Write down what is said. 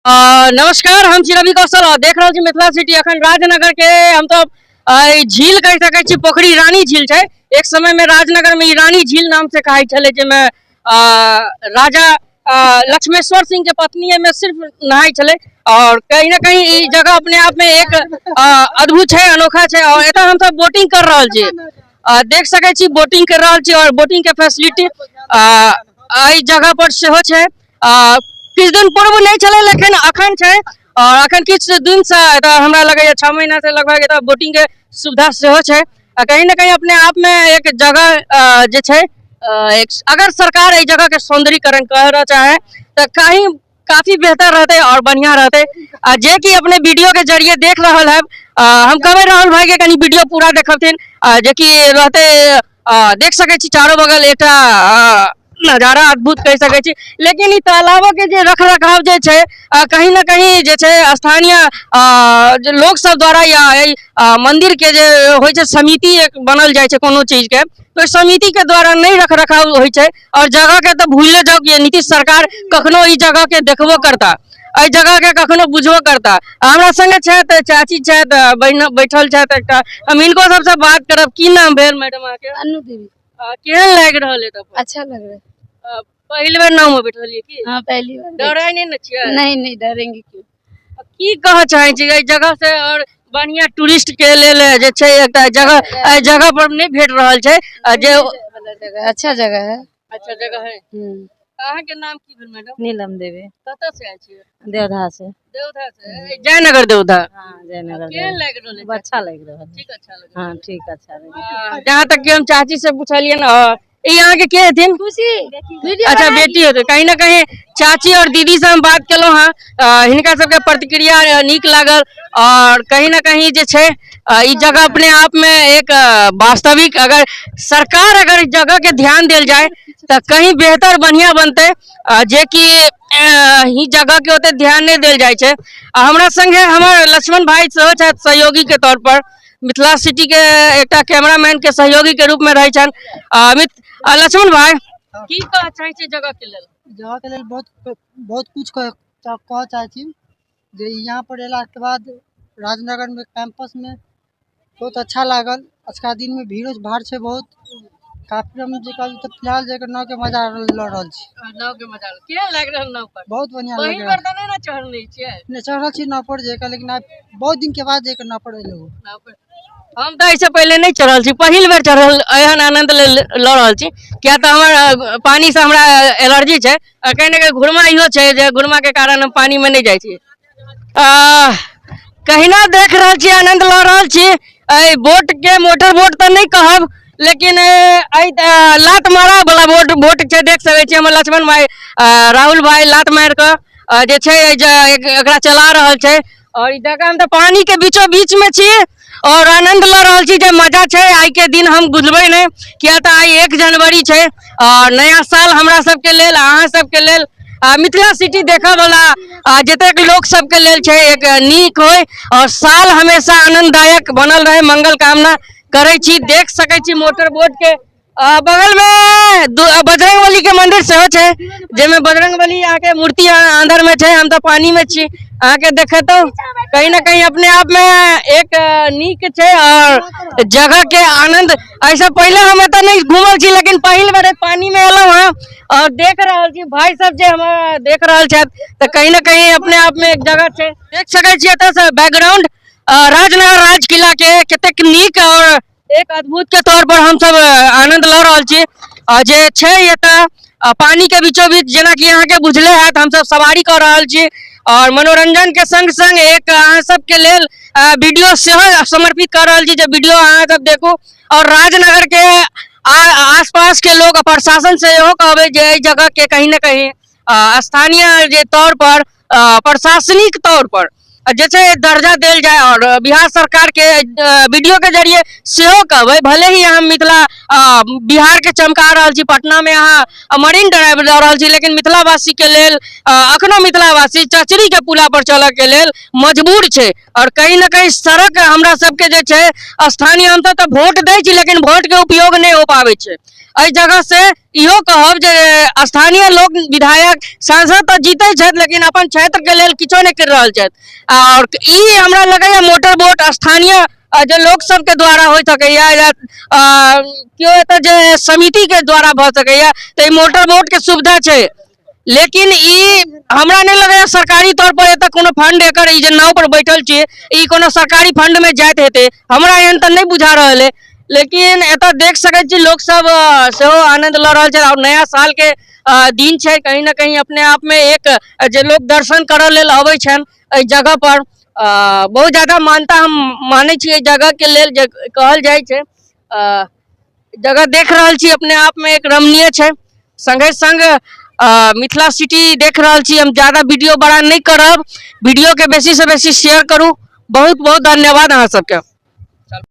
नमस्कार, हम छी रवि कौशल और देख रहल छी मिथिला सिटी। अखन राजनगर के हम तो ई झील कहि सकै छी, पोखरी रानी झील छै। एक समय में राजनगर में ई रानी झील नाम से कहै छलै, जाहिमे राजा लक्ष्मेश्वर सिंह के पत्नी एहिमे सिर्फ नहाय छलै। और कहीं ना कहीं ई जगह अपने आप में एक अद्भुत छै, अनोखा छै। और एतऽ हमसब बोटिंग कर रहल छी, देख सकै छी बोटिंग कर रहल छी। और बोटिंग के फैसिलिटी एहि जगह पर सेहो छै। किछु दिन पूर्व नहि छलै, लेकिन अखन छै। और अखन किछु दिन से एतऽ हमरा लगैया 6 महीना से लगभग एतऽ बोटिंग के सुविधा सेहो छै। आ कहीं ना कहीं अपने आप में एक जगह जे छै, एक अगर सरकार एहि जगह के सौंदर्यीकरण करऽ चाहे तऽ कहीं काफी बेहतर रहते और बढ़िया रहते। आ जे कि अपने वीडियो के जरिए देख रहल है, हम कहबै राहुल भाई के कनी वीडियो पूरा देखथिन, जे कि रहते। देख सकै छी चारो बगल एकटा नजारा अद्भुत कहि सकै छी। लेकिन ई तालाबो के जे रख रखाव जे छै, कहीं ना कहीं जे छै स्थानीय जे लोक सब द्वारा या एहि मंदिर के जे होइ छै समिति एक बनल जाइ छै कोनो चीज के, तो समिति के द्वारा नहि रख रखाव होइ छै। और जगह के तऽ भूले जाउ कि नीतीश सरकार कखनो ई जगह के देखबो करता, एहि जगह के कखनो बुझबो करता। हमरा संगे छथि चाची छथि, बहिन बैठल छथि एकटा, हम हिनको सबसँ बात करब। की नाम भेल मैडम अहाँके? अनु देवी। केहन लागि रहल है तब? अच्छा लग रहा है। पहिल बेर नाव में बैठलियै की? हाँ, पहली बार। डरै नहि ने छियै? नहीं नहीं, डरेंगे क्यों? की कहऽ चाहै छी एहि जगह से? और बढ़िया टूरिस्ट के लेल जे छै एकटा जगह एहि जगह पर नहि भेट रहल छै जे वाला जगह अच्छा जगह है। अच्छा जगह है। अहाँके नाम की भेल मैडम? नीलम देवी। कतऽ से आयल छियै? देवधा से। देवधा से, जयनगर देवधा? हाँ, जयनगर। केहन लागि रहल है? अच्छा लग रहा है। ठीक अच्छा लग हाँ, ठीक अच्छा लग रहा। जहाँ तक कि हम चाची से पूछलियन, ई अहाँके के हेथिन? खुशी। अच्छा, बेटी हेतै। कहीं ना कहीं चाची और दीदी से हम बात केलहुँ हँ, हिनका सबके प्रतिक्रिया नीक लागल। और कहीं ना कहीं जे छै ई जगह अपने आप में एक वास्तविक अगर सरकार अगर इस जगह के ध्यान देल जाए तऽ कहीं बेहतर बढ़िया बनतै, जे कि ई जगह के ओते ध्यान नहि देल जाइ छै। आ हमरा संगे हमर लक्ष्मण भाई सेहो छथि, सहयोगी के तौर पर मिथिला सिटी के एकटा कैमरामैन के सहयोगी के रूप में रहै छनि। अमित लक्ष्मण भाई, की कहऽ चाहै छियै जगह के लेल? जगह के लेल बहुत बहुत कुछ कहऽ चाहै छी जे यहाँ पर अयलाके बाद राजनगरमे कैंपसमे बहुत अच्छा लागल। अजुका दिनमे भीड़ो भाड़ छै बहुत काफी। हम जे कहली तऽ फिलहाल जाके नावके मजा लऽ रहल छी। नाव के मजा केहन लागि रहल नाव पर? बहुत बढ़िआँ लागि पहिल रहल। बेर तऽ नहि ने चढ़ने छियै? नहि, चढ़ल छी नाव पर जाके, लेकिन आइ बहुत दिनके बाद जाके नाव पर एलहुँ। नाव पर हम तऽ एहिसँ पहिले नहि चढ़ल छी, पहिल बेर चढ़ल, एहन आनन्द लऽ रहल छी। किया तऽ हमर पानिसँ हमरा एलर्जी छै आ कहीं ने कहीं घुरमा इहो छै जे घुरमाके कारण हम पानिमे नहि जाइ छी। कहिना देख रहल छी, आनन्द लऽ रहल छी एहि बोटके। मोटर बोट तऽ नहि कहब, लेकिन एहि लात मारा वाला बोट बोट छै। देख सकै छी हमर लक्ष्मण भाई, राहुल भाई लात मारि कऽ जे छै एकरा चला रहल छै। और ई जगह हम तऽ पानी के बीचो बीच में छी और आनंद लऽ रहल छी। जे मजा छै आइ के दिन हम बुझबै नहि, किया तऽ आइ 1 जनवरी छै और नया साल हमरा सबके लेल, अहाँ सबके लेल, मिथिला सिटी देखऽ वाला जतेक लोक सबके लेल छै एक नीक होइ और साल हमेशा आनंददायक बनल रहे, मंगल कामना करै छी। देख सकै छी मोटर बोट के बगल में बजरंगबली के मंदिर सेहो छै, जाहिमे बजरंगबली अहाँके मूर्ति अंदर में छै। हम तऽ पानी में छी, अहाँके देखेतौ। कहीं ना कहीं अपने आप में एक नीक छै और जगह के आनंद। ऐसे पहिले हम एतऽ नहि घूमल छी, लेकिन पहिल बेर पानी में एलहुँ हँ और देख रहल छी भाई सब जे हमरा देख रहल छथि, तऽ कहीं ना कहीं अपने आप में एक जगह छै। देख सकै छी एतऽ से बैकग्राउंड राजनगर राज किला के कतेक नीक और एक अद्भुत के तौर पर हमसब आनंद लऽ रहल छी। जे छै एतऽ पानी के बीचो बीच, जेनाकि अहाँके बुझले हैत, हमसब सवारी कऽ रहल छी और मनोरंजन के संग संग एक अहाँ सबके लेल वीडियो सेहो समर्पित कऽ रहल छी, जे वीडियो अहाँ सब देखू। और राजनगर के आसपास के लोग, प्रशासन से इहो कहबै जे एहि जगह के कहीं ने कहीं स्थानीय जे तौर पर, प्रशासनिक तौर पर जे छै दर्जा देल जाय। और बिहार सरकार के वीडियो के जरिए सेहो कहबै, भले ही अहाँ मिथिला बिहार के चमका रहल छी, पटना में अहाँ मरीन ड्राइव दऽ रहल छी, लेकिन मिथिलावासी के लेल अखनो मिथिलावासी चचरी के पुला पर चलऽ के लेल मजबूर छै। और कहीं ना कहीं सड़क हमरा सबके जे छै स्थानीय, हम तऽ वोट दै छी, लेकिन वोट के उपयोग नहि हो पाबै छै एहि जगह से। इहो कहब जे स्थानीय लोक विधायक सांसद तऽ जीतै छथि, लेकिन अपन क्षेत्रके लेल किछो नहि करि रहल छथि। आओर ई हमरा लगैए मोटर बोट स्थानीय जे लोक सबके द्वारा होइ सकैए या केओ एतऽ जे समितिके द्वारा भऽ सकैए, तऽ ई मोटर बोटके सुविधा छै। लेकिन ई हमरा नहि लगैए सरकारी तौर पर एतऽ कोनो फंड एकर, ई जे नाव पर बैठल छी, ई कोनो सरकारी फंड मे जाइत हेतै, हमरा एहन तऽ नहि बुझा रहल अइ। लेकिन एतऽ देख सकै छी लोक सब सेहो आनंद लऽ रहल छै आओर नया साल के दिन छै। कहीं ना कहीं अपने आप में एक जे लोक दर्शन करऽ लेल अबै छनि एहि जगह पर, बहुत ज्यादा मानता हम मानै छी एहि जगह के लेल जे कहल जाइ छै। जगह देख रहल छी, अपने आप में एक रमणीय छै। संगे संग मिथिला सिटी देख रहल छी। हम ज्यादा वीडियो बड़ा नहि करब, वीडियो के बेसी से बेसी शेयर करू। बहुत बहुत धन्यवाद अहाँ सबके।